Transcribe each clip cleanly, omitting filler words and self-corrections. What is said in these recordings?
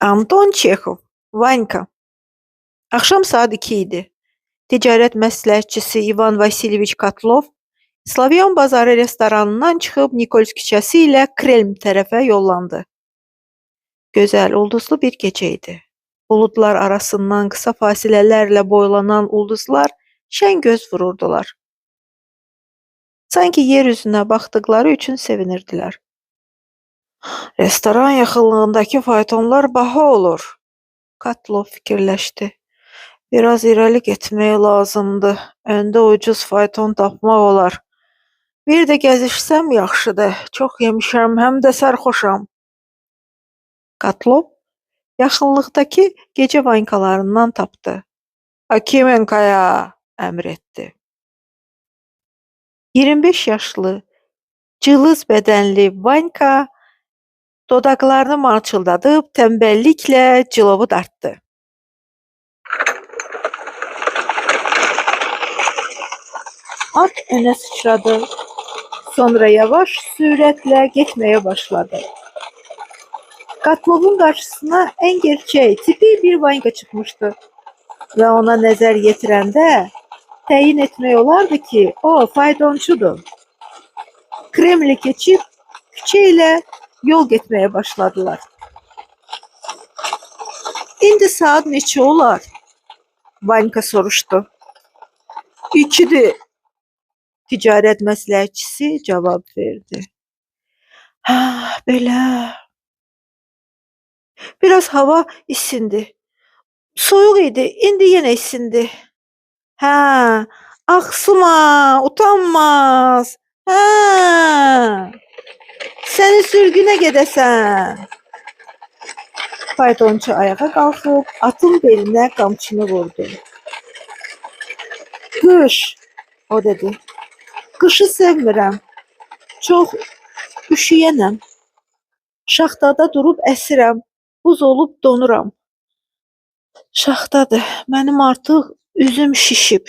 Anton Çexov, Vanka. Axşam saat 2 idi. Ticarət məsləhətçisi İvan Vasilyeviç Kotlov Slavyan bazarı restoranından çıxıb Nikolsk küçəsi ilə Kreml tərəfə yollandı. Gözəl, ulduzlu bir gecə idi. Buludlar arasından qısa fasilələrlə boylanan ulduzlar şən göz vururdular. Sanki yer üzünə baxdıqları üçün sevinirdilər. Restoran yaxınlığındakı faytonlar baha olur, Kotlov fikirləşdi. Biraz irəli getmək lazımdır. Öndə ucuz fayton tapmaq olar. Bir də gəzişsəm yaxşıdır. Çox yemişəm, həm də sərxoşam. Kotlov yaxınlıqdakı gecə vankalarından tapdı. Akimenkaya əmr etdi. 25 yaşlı, cılız bədənli Vanka dodaqlarını marçıldadıb tənbəlliklə cilovu dartdı. At önə sıçradı. Sonra yavaş sürətlə getməyə başladı. Kotlovun qarşısına ən gerçək, tipik bir Vanka çıxmışdı və ona nəzər yetirəndə təyin etmək olardı ki, o faytonçudur. Kremli keçib küçə ilə yol getməyə başladılar. İndi saat neçə olar? Vanka soruşdu. 2-dir. Ticarət məsləhətçisi cavab verdi. Hə, belə. Biraz hava isindi. Soyuq idi, indi yenə isindi. Hə, axsıma, utanmaz. Hə. Səni sürgünə gedəsən. Faytonçu ayağa qalxıb atın belinə qamçını vurdu. Qış, o dedi. Qışı sevmirəm. Çox üşüyənəm. Şaxtada durub əsirəm. Buz olub donuram. Şaxtadır. Mənim artıq üzüm şişib.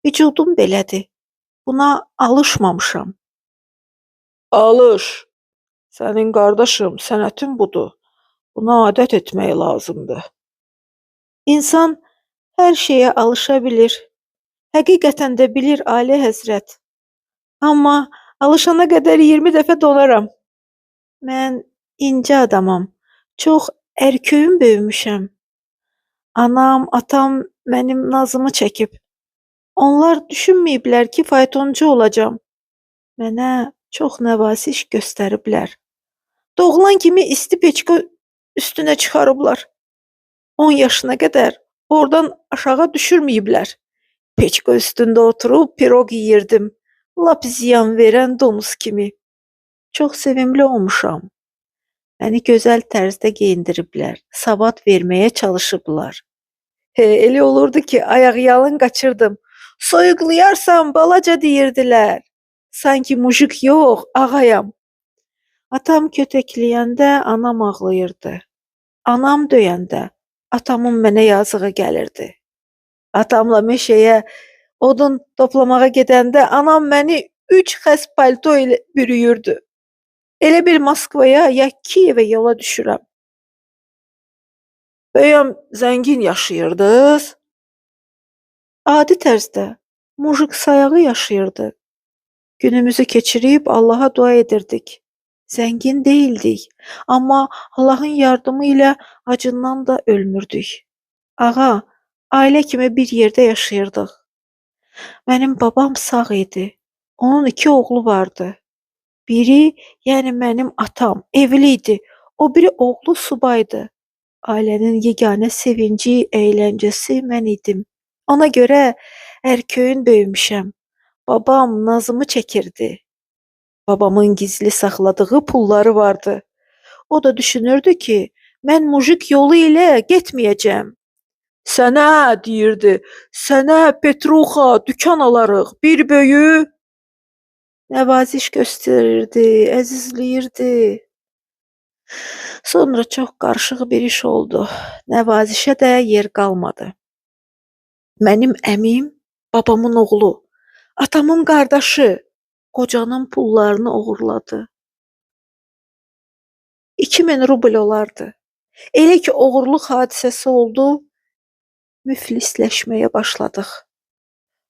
Vücudum belədir. Buna alışmamışam. Alış. Sənin qardaşım, sənətin budur. Buna adət etmək lazımdır. İnsan hər şeyə alışa bilir. Həqiqətən də bilir, Ali Həzrət. Amma alışana qədər 20 dəfə donaram. Mən incə adamam. Çox ərköyün böyümüşəm. Anam, atam mənim nazımı çəkib. Onlar düşünməyiblər ki, faytonçu olacam. Mənə çox nəvaziş göstəriblər. Doğulan kimi isti peçka üstünə çıxarıblar. 10 yaşına qədər oradan aşağı düşürməyiblər. Peçka üstündə oturub piroq yeyirdim. Lap ziyan verən donuz kimi. Çox sevimli olmuşam. Məni gözəl tərzdə geyindiriblər, savad verməyə çalışıblar. Elə olurdu ki, ayaqyalın qaçırdım. Soyuqlayarsan balaca deyirdilər. Sanki mujik yox, ağayam. Atam kötəkləyəndə anam ağlayırdı. Anam döyəndə atamın mənə yazığı gəlirdi. Atamla meşəyə odun toplamağa gedəndə anam məni 3 xəz palto ilə bürüyürdü. Elə bil Moskvaya ya Kiyevə yola düşürəm. Bəyəm zəngin yaşayırdınız? Adi tərzdə, mujik sayağı yaşayırdıq. Günümüzü keçirib Allaha dua edirdik. Zəngin deyildik, amma Allahın yardımı ilə acından da ölmürdük. Ağa, ailə kimi bir yerdə yaşayırdıq. Mənim babam sağ idi. Onun 2 oğlu vardı. Biri, yəni mənim atam, evli idi. O biri oğlu subaydı. Ailənin yeganə sevinci, əyləncəsi mən idim. Ona görə ərköyün böyümüşəm. Babam nazımı çəkirdi. Babamın gizli saxladığı pulları vardı. O da düşünürdü ki, mən mujik yolu ilə getməyəcəm. Sənə, deyirdi, sənə Petruxa dükan alarıq, bir böyü. Nəvaziş göstərirdi, əzizləyirdi. Sonra çox qarışıq bir iş oldu. Nəvazişə də yer qalmadı. Mənim əmim, babamın oğlu, atamın qardaşı, qocanın pullarını oğurladı. 2000 rubl olardı. Elə ki oğurluq hadisəsi oldu, müflisləşməyə başladıq.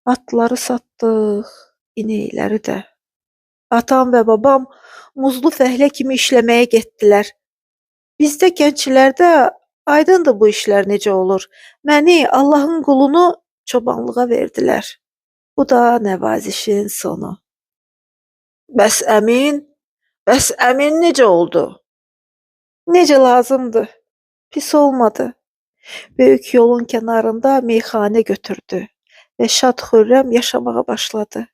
Atları satdıq, inəkləri də. Atam və babam muzlu fəhlə kimi işləməyə getdilər. Bizdə kəndçilərdə aydındır bu işlər necə olur. Məni, Allahın qulunu çobanlığa verdilər. Bu da nəvazişin sonu. Bəs əmin? Bəs əmin necə oldu? Necə lazımdı? Pis olmadı. Böyük yolun kənarında meyxanə götürdü və şad xürrəm yaşamağa başladı.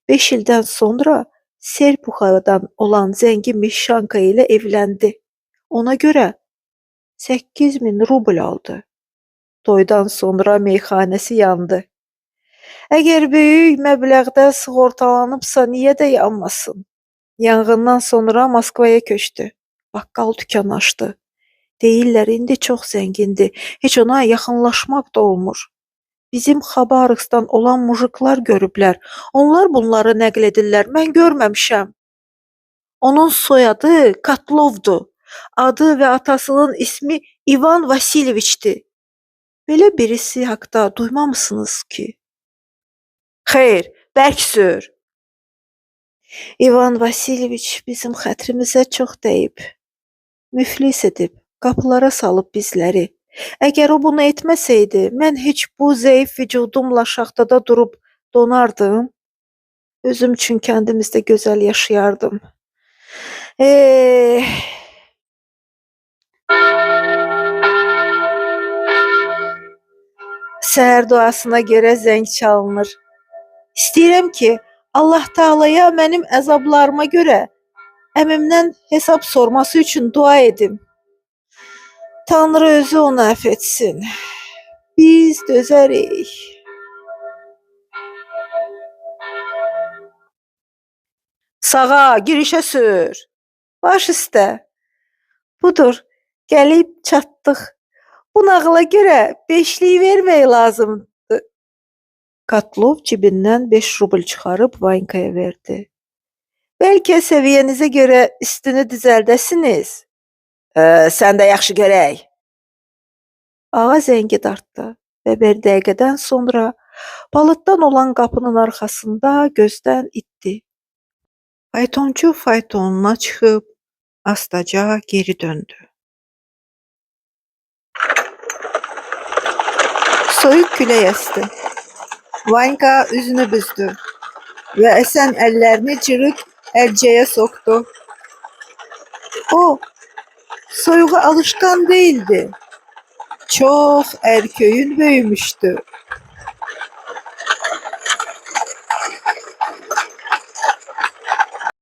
5 ildən sonra Serpuxovdan olan zəngin Mişanka ilə evləndi. Ona görə 8000 rubl aldı. Toydan sonra meyxanəsi yandı. Əgər böyük məbləğdə sığortalanıbsa, niyə də yanmasın? Yanğından sonra Moskvaya köçdü. Baqqal dükanı açdı. Deyirlər indi çox zəngindir. Heç ona yaxınlaşmaq da olmur. Bizim Xabarovskdan olan mujiklar görüblər. Onlar bunları nəql edirlər. Mən görməmişəm. Onun soyadı Kotlovdur. Adı və atasının ismi İvan Vasilyeviçdir. Belə birisi haqda duymamısınız ki? Xeyr, bərk sür. İvan Vasilyeviç bizim xətrimizə çox dəyib. Müflis edib, qapılara salıb bizləri. Əgər o bunu etməsəydi, mən heç bu zəif vücudumla şaxtada durub donardım. Özüm üçün kəndimizdə gözəl yaşayardım. Səhər duasına görə zəng çalınır. İstəyirəm ki, Allah Taalaya mənim əzablarıma görə əmimdən hesab sorması üçün dua edim. Tanrı özü onu əfv etsin. Biz dözərik. Sağa, girişə sür. Baş üstə. Budur, gəlib çatdıq. Bu nağıla görə beşlik vermək lazımdır. Kotlov cibindən 5 rubl çıxarıb Vankaya verdi. Bəlkə səviyyənizə görə üstünü düzəldəsiniz. Sən də yaxşı görək. Ağa zəngi dartdı və bir dəqiqədən sonra palıddan olan qapının arxasında gözdən itdi. Faytonçu faytonuna çıxıb astaca geri döndü. Soyuq külək əsdi. Vanka üzünü büzdü və əsən əllərini cırıq əlcəyə soxdu. O, soyuğa alışqan deyildi. Çox ərköyün böyümüşdü.